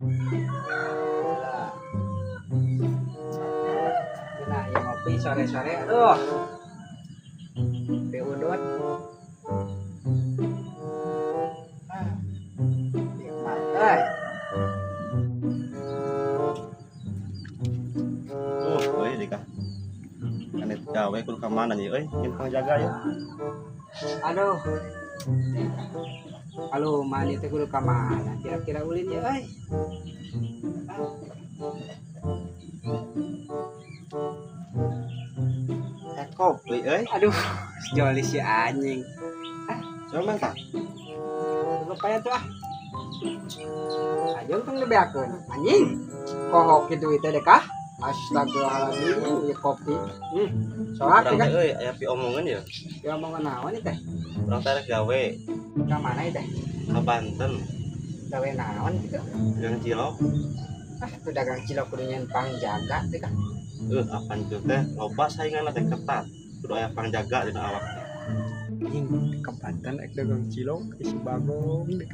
Nah, nah, ya ngopi sore-sore, aduh. Kopi udut. Ah, nikmat, euy. Oh, euy dika. Ane gawe kudu ka mana nih euy? Jeung pangjaga ya. Aduh. Halo, mana teh kudu ka mana? Kira-kira ulin ya, euy. Eh, kopi euy. Aduh, joli si anjing. Coba mantap. Lupa ya tuh ah. Aja tong dibeakeun. Anjing. Kohok kitu itu deh kah? Astagfirullahaladzim, ieu kopi. Soak Urang teh teh euy aya piomongeun ya. Ya omongan naon ieu teh? Urang teh rek gawe Ka mana ieu teh? Ka Banten. Gawe naon gitu? Dagang cilok. Ah, tuh dagang cilok kudu nyen pangjaga teh kah? Apan kieu teh loba sainganna teh ketat. Kudu aya pangjaga dina awak teh. Anjing, ke Banten ek dagang cilok isi bagong deh.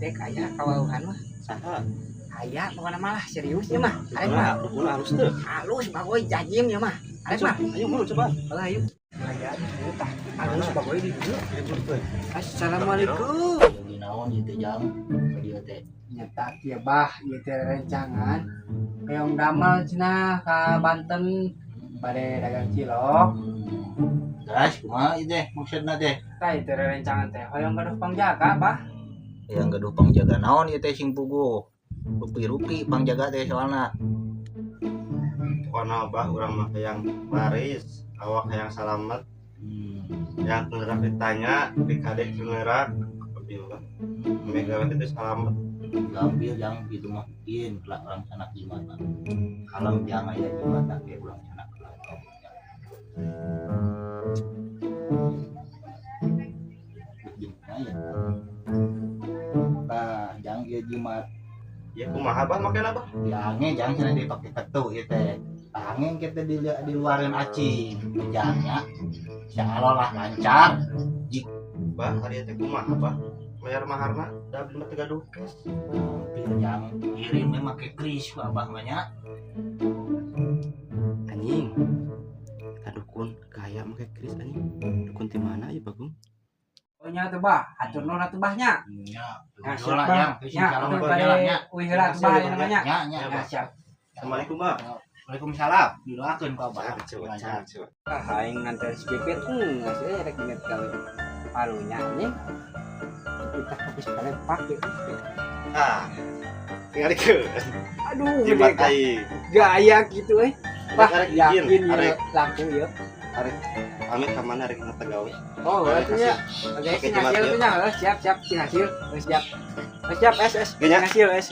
Dek aya kawauhan mah. Saha? Aya pokona malah serius ya mah. Arek mah Dukuna halus teu? Halus bagoy jajim ya mah. Arek mah. Ayo buru coba. Alah ayo. Aya di dieu tah. Halus bagoy di dieu. Assalamualaikum. Lagi naon ieu teh, Jang, ka dieu teh? Nyata kieu bah, ieu teh rencangan. Hoyong damel cenah ka Banten bade dagang cilok. Terus kumaha ieu teh maksudna teh? Tah ieu teh rencangan teh hoyong gaduh pangjaga, bah. Yang gaduh pangjaga naon ieu teh, sing puguh. Rupi-rupi pangjaga teh soalna. Pokona bah, urang mah hayang laris, awak hayang salamet, yang teu ditanya, dikadek teu lebih lah. Meh gawe teh salamet. Gampil, Jang, gitu mah ieun kelak urang sanak jimatna. Kalem, Jang, aya jimatna ke urang sanak kelak. Jimatna ya. Tah, Jang, ieu jimat. Ya kumaha bah makena bah? Diange, Jang, cenah dipake ketu ieu teh. Angin kita di luarin acing. Jangnya. Insyaallah lah lancar. Bah, hari teh kumaha bah? Bayar maharna da abdi mah teu gaduh cash. Gampil, Jang, kirim we make kris ku abah mah nya. Anjing. Eta dukun gaya make kris anjing. Dukun ti mana ieu, Bagong? Oh nya tuh bah, hatur nuhun atuh bah nya. Nya, Nah, siap lah, bah. Jang. Nya, Salam atuh lah bade nya. uih heula atuh bah aya namanya. Nya, nya. Ya, Ya, Bah. siap. Assalamualaikum, Bah. Waalaikumsalam. Didoakeun ku abah. Coba, coba, coba. Ah, aing nganter si Pipit, geus euy rek inget gawe palunya anjing. Kita habis palepak ya. Ah. Tinggal dikeun. Aduh, Jimat gede kah? aing. Gaya gitu euy. Bah, Arek izin, yakin ya arek laku ya. Arek pamit ka mana arek ngata gawe. Oh, Arek berarti ya. Oke, Oke, sing jimat hasil ya. tuh nya, siap siap sing hasil. Siap. Siap, es es. Gini ya. Sing hasil es.